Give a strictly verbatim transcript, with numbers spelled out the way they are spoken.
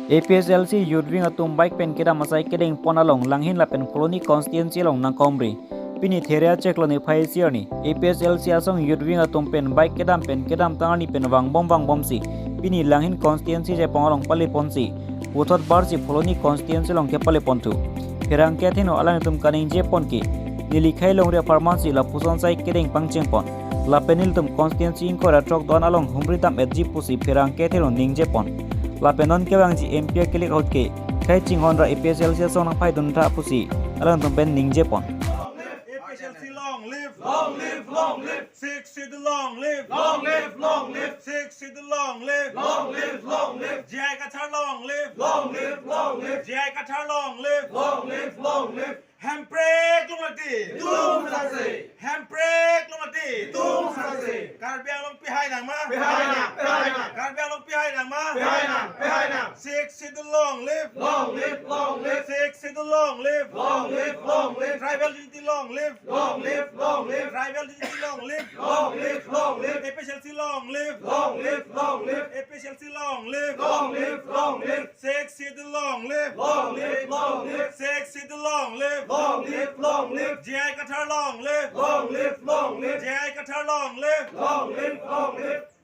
A P H L C Youth Wing atum bike pen kedam asai kedeng pon along Langhin lapen Phuloni constituency along nangkomri. Pini There achiklo niphai isi arni A P H L C asong Youth Wing atum pen bike kedam pen kedamtang arni pen vangbom vangbomsi pini Langhin constituency chepong along paleponsi puthot barsi Phuloni constituency along kepaleponthu. Pherangke athengno alangtum kaningjepon ke neli khei longri apharmansi lapuson asai kedeng pangchengpon. Lapen nelitum constituency ingkoi ra throk do-an along humri dam-etji pusi pherangke athengno ningjepon. Lapen non kevangji M P a-click ahut ke khei chinghon ra A P H L C asong nangphaidun tha pusi alangtum pen ningjepon. A P H L C long live! Long live, long live! Sixth Schedule long live! Long live, long live! Sixth Schedule long live! Long live, long live! J I Kathar long live! Long live, long live! J I Kathar long live! Long live, long live! Hemprek longledet! Itum sase! Hemprek longledet! Itum sase! Karbi Anglong pihai nangma? Pihai nang, pihai nang! Karbi Anglong pihai nangma? Pihai nang, pihai nang! Sixth Schedule long live! Long live, long live! Sixth Schedule long live! Long live, long live! Tribal dignity long live! Long live, long live! Tribal dignity long live! Long live, long live! A P H L C long live! Long live, long live! A P H L C long live! Long live, long live! Sixth Schedule long live! Long live, long live! Sixth Schedule long live! Long live, long live! J I Kathar long live! Long live, long live! J I Kathar long live! Long live, long live!